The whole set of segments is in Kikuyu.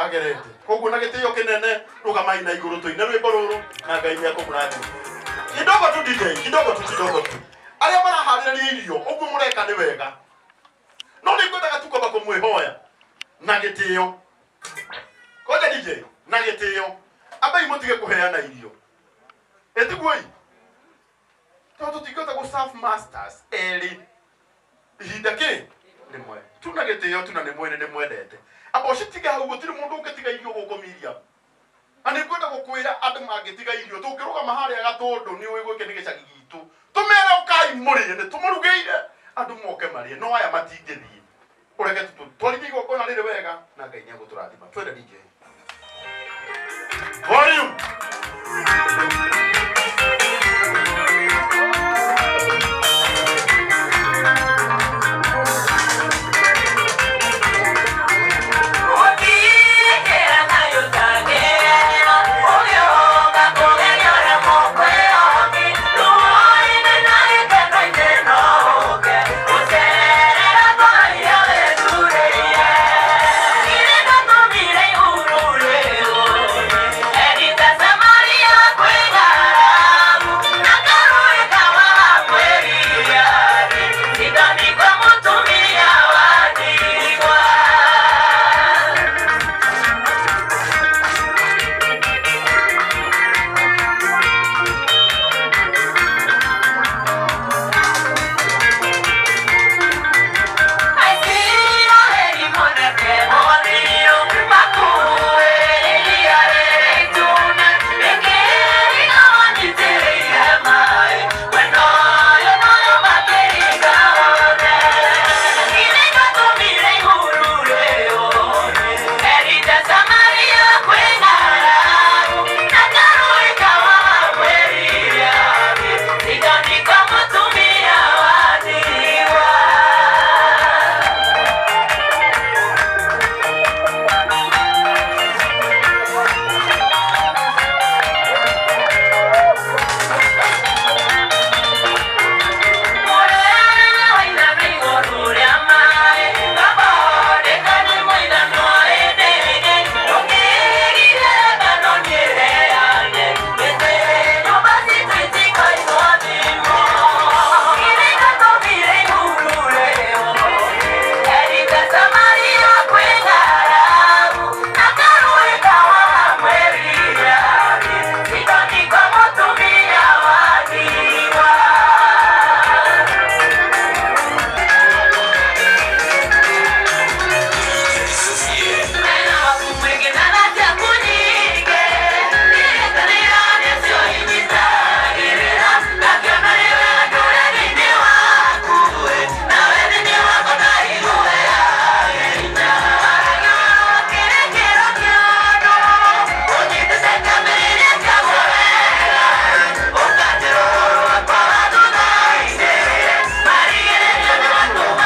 Agerete koguo na gĩtĩo kĩnene, rũgamai na igũrũ tũine rwĩmbo rũrũ na Ngai nĩ ekũmũrathima. Kidogo tu DJ, kidogo tu, kidogo tu. Arĩa maraharĩrĩria irio, ũguo mũreka nĩ wega, no nĩ ngwendaga tu kwamba kũmwĩhoya na gĩtĩo. Koja DJ, na gĩtĩo, ambai mũtige kũheana irio, ĩtiguoi, tondũ tũtingĩhota gũ serve masters erĩ ihinda kĩ rĩmwe. Tu na gĩtĩo tu, na nĩ mwene ndĩmwendete, amba ũcitige hau. Gũtirĩ mũndũ ũngĩtiga irio gũkũ, Miriam, na nĩ ngwenda gũkwĩra andũ mangĩtiga irio, tũngĩrũgama harĩa Gatũndũ, nĩ ũĩ gwĩkĩ nĩ gĩcagi gitũ, tũmere ũkai mũrĩe, nĩ tũmũrugĩire, andũ moke marĩe, no aya matingĩthiĩ. Ũreke twarithie igongona rĩrĩ wega na Ngai nĩ egũtũrathima. Twende DJ. Volume.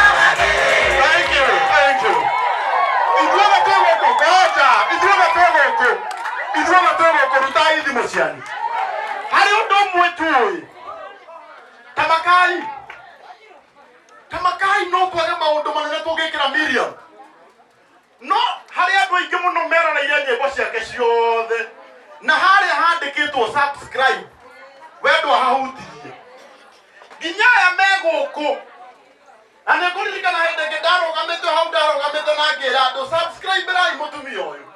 Thank you, thank you. Ithuothe twĩ gũkũ, ngoja, ithuothe twĩ gũkũ, ithuothe twĩ gũkũ, rutai thimũ cianyu. Harĩ ũndũ ũmwe njũĩ, tamakai, tamakai, no twage maũndũ manene tũngĩkĩra Miriam, no harĩ andũ aingĩ mũno meroreire nyĩmbo ciake ciothe, na harĩa handĩkĩtwo subscribe we ndwahahutirie, nginya aya me gũkũ. Na nĩ ngũririkana hĩndĩ ĩngĩ ndarũgamĩte hau, ndarũgamĩte na ngĩra andũ, subscribe rai mũtumia ũyũ.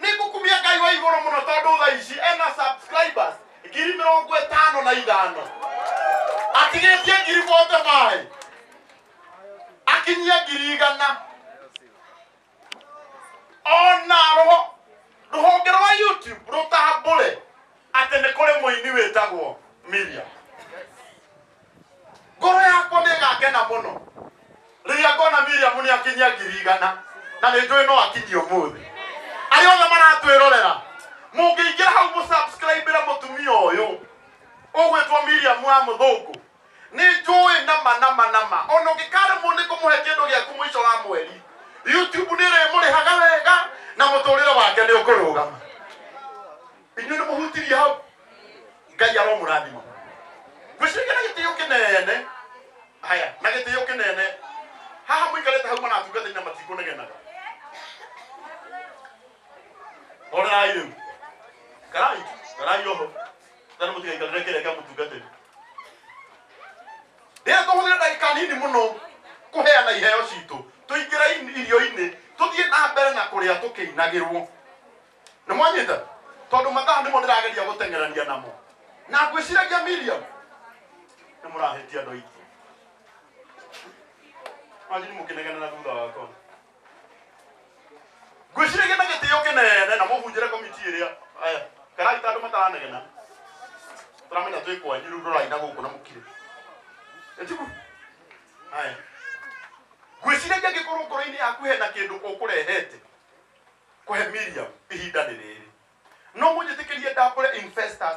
Nĩ ngũkumia Ngai wa igũrũ mũno tondũ thaa ici ena subscribers 55,000, atigĩtie 45,000 akinyie 100,000. Ona rũhonge rwa YouTube rũtambũre atĩ nĩ kũrĩ mũini wĩtagwo Miriam, ngoro yakwa nĩ ĩgakena mũno rĩrĩa ngona Miriam nĩ akinyia 100,000, na nĩ njũĩ no akinyie ũmũthĩ. Arĩa othe maratwĩrorera, mũngĩingĩra hau mũsubscribe mũtumia ũyũ ũgwĩtwo Miriam wa Mũthũngũ, nĩ njũĩ nama nama nama ona ũngĩkaremwo nĩ kũmũhe kĩndũ gĩaku mũico wa mweri, YouTube nĩ ĩrĩmũrĩhaga wega na mũtũrĩre wake nĩ ũkũrũgama. Inyuĩ nĩ mũhutirie hau, Ngai aromũrathima. Ngwĩciria na gĩtĩo kĩnene, haya, na gĩtĩo kĩnene, haha mũikarĩte hau maratungata na matikũnegenaga. Horerai rĩu. Karai, karai oho. Tana mũtigaikarĩre kĩrĩa kĩa mũtungatĩri. Rĩrĩa tũhũthĩre ndagĩka nini mũno kũheana iheo citũ, tũingĩre irio-inĩ, tũthiĩ na mbere na kũrĩa tũkĩinagĩrwo. Nĩ mwanyita? Tondũ mathaa nĩmo ndĩrageria gũteng'erania namo. Na ngwĩciragia Miriam, nĩ mũrahĩtia andũ aitũ. Manjini mũkĩnegena na thutha wakwa. Ngwĩciragia na gĩtĩo kĩnene na mũhunjĩre komiti ĩrĩa. Aya, karai ta andũ mataranegena. Tũramenya twĩ kwanyu rĩu rorai na gũkũ na mũkire. Ĩtigu. Aya. Ngwĩciragia angĩkorwo ngoro-inĩ yaku hena kĩndũ ũkũrehete kũhe Miriam ihinda nĩ rĩrĩ. No mũnjĩtĩkĩrie ndambũre investors.